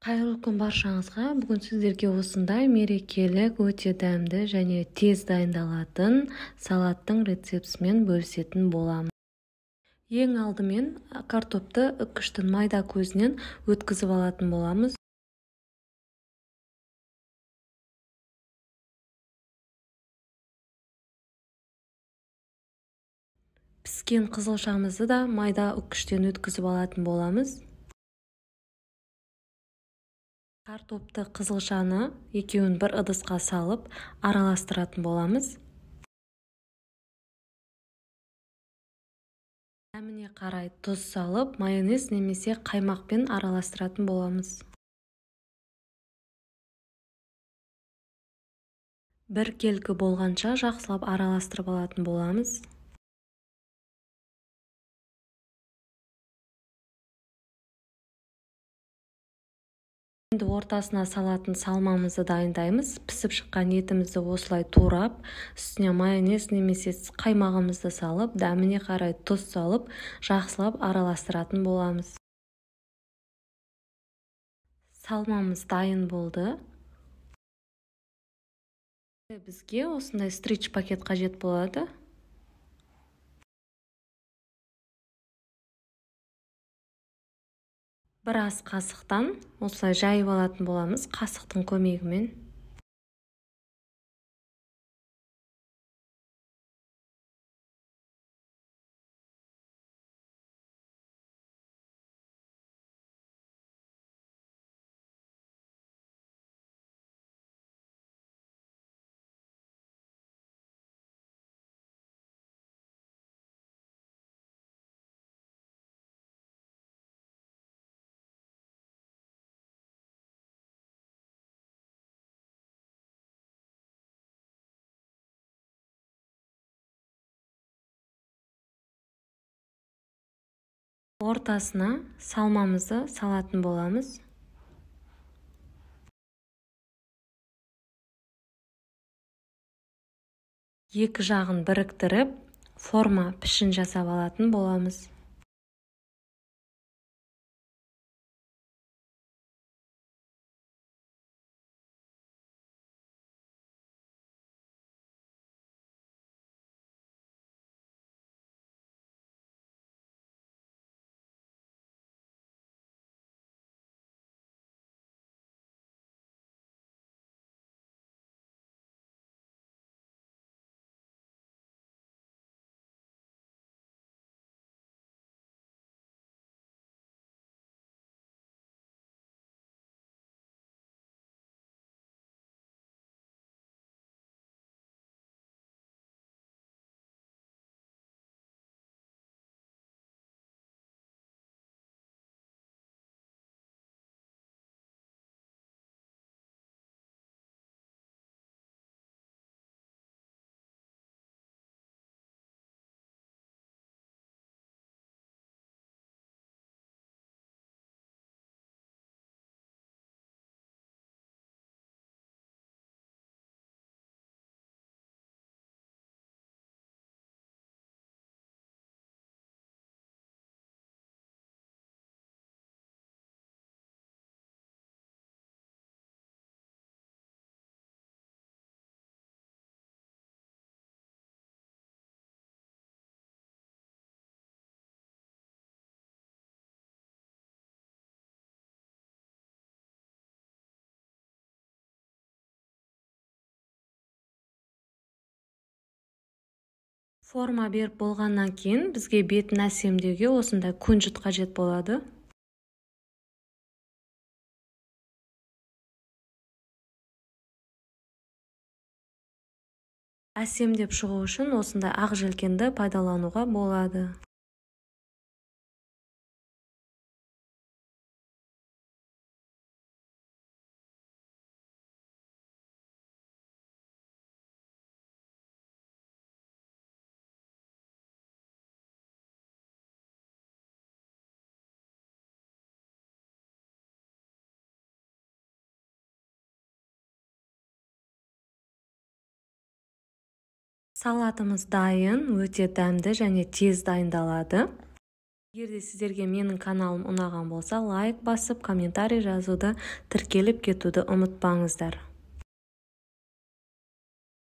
Қайырлы күн баршаңызға. Бүгін сіздерге осындай мерекелік, өте дәмді және тез дайындалатын салаттың рецептісімен бөлісетін боламын. Ең алдымен картопты үккіштің майда көзінен өткізіп алатын боламыз. Піскен қызылшамызды да майда үккіштен өткізіп алатын боламыз. Картопты, қызылшаны екеуін бір ыдысқа салып араластыратын боламыз. Дәміне қарай тұз салып, майонез немесе қаймақпен араластыратын боламыз. Біркелкі болғанша жақсылап араластырып алатын боламыз. Енді ортасына салатын салмамызды дайындаймыз. Пісіп шыққан етімізді осылай турап, үстіне майонез немесе қаймағымызды салып, дәміне қарай тұз салып, жақсылап араластыратын боламыз. Салмамыз дайын болды. Бізге осындай стрейч пакет қажет болады. Бір ас қасықтан осылай жайып алатын боламыз қасықтың көмегімен. Ортасына салмамызды салатын боламыз. Екі жағын біріктіріп, форма пішін жасап алатын боламыз. Форма беріп болғаннан кейін бізге бетін әсемдеуге осындай күнжіт қажет болады. Әсемдеп шығу үшін осындай ақ желкенді пайдалануға болады. Салатымыз дайын, өте дәмді және тез дайындалады. Егер де сіздерге менің каналым ұнаған болса, лайк басып, комментарий жазуды, тіркеліп кетуді ұмытпаңыздар.